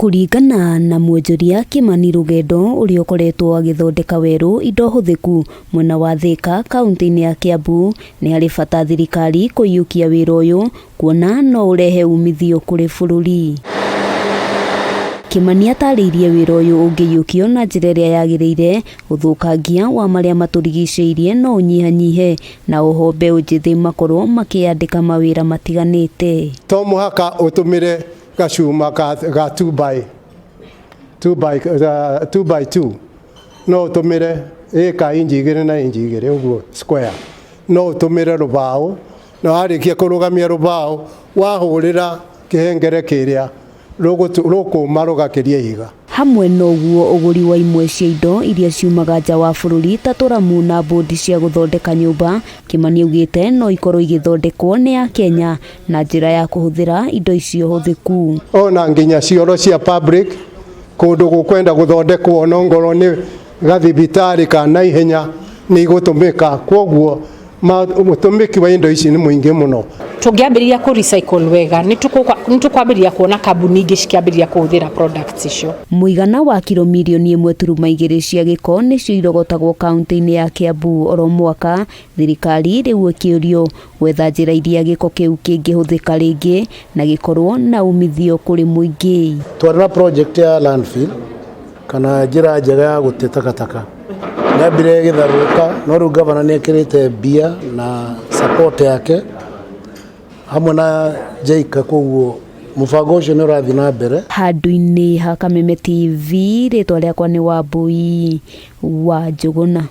Kũringana na mwonjoria Kimani Rũgendo ũrĩa ũkoretwo agĩthondeka werũ indo hũthĩku mwena wa Thĩka kaũntĩ-inĩ ya Kiambu, nĩ harĩ bata thirikari kũiyũkia wĩra ũyũ kuona no ũrehe umithio kũrĩ bũrũri. Kimani atarĩirie wĩra ũyũ ũngĩiyũkio na njĩra ĩrĩa yagĩrĩire, ũthũkangia wa marĩa matũrigicĩirie no ũnyihanyihe na oho mbeũ njĩthĩ makorwo makĩandĩka mawĩra matiganĩte. To mũhaka ũtũmĩre gacuma ga 2 by 2 by 2 by 2, no ũtũmĩre ĩka inji 2 na inji 2 ũguo square, no ũtũmĩre rũbaũ, na warĩkia kũrũgamia rũbaũ wahũrĩra kĩhengere kĩrĩa rũkũma rũgakĩria ihiga. Hamwe na ũguo, ũgũri wa imwe cia indo iria ciumaga nja wa bũrũri ta tũramu na mbũndi cia gũthondeka nyũmba, Kimani augĩte no ikorwo igĩthondekwo nĩ Akenya na njĩra ya kũhũthĩra indo icio hũthĩku. Ona nginya cioro cia public kũndũ gũkwenda gũthondekwo no ngorwo nĩ gathibitarĩ ka naihenya nĩ igũtũmĩka, kwoguo ũtũmĩki wa indo ici nĩ mũingĩ mũno. Tũngĩambĩrĩria kũ recycle wega, nĩ tũkwambĩrĩria kuona kambuni ingĩ cikĩambĩrĩria kũhũthĩra products icio. Mũigana wa kiro mirioni 1.2 cia gĩko nĩcio irogotagwo kaũntĩ-inĩ ya Kiambu oro mwaka. Thirikari rĩu ĩkĩũrio gwetha njĩra iria gĩko kĩu kĩngĩhũthĩka rĩngĩ na gĩkorwo na umithio kũrĩ mũingĩ. Twarĩ na project ya landfill kana njĩra njega ya gũte takataka, yambire ĩgĩtharũrũka, no rĩu gavana nĩ ekĩrĩte mbia na support yake hamwe na JICA, koguo mũbango ũcio nĩ ũrathiĩ na mbere. Handũ-inĩ ha Kameme TV, rĩtwa rĩakwa nĩ Wambui wa Njũgũna.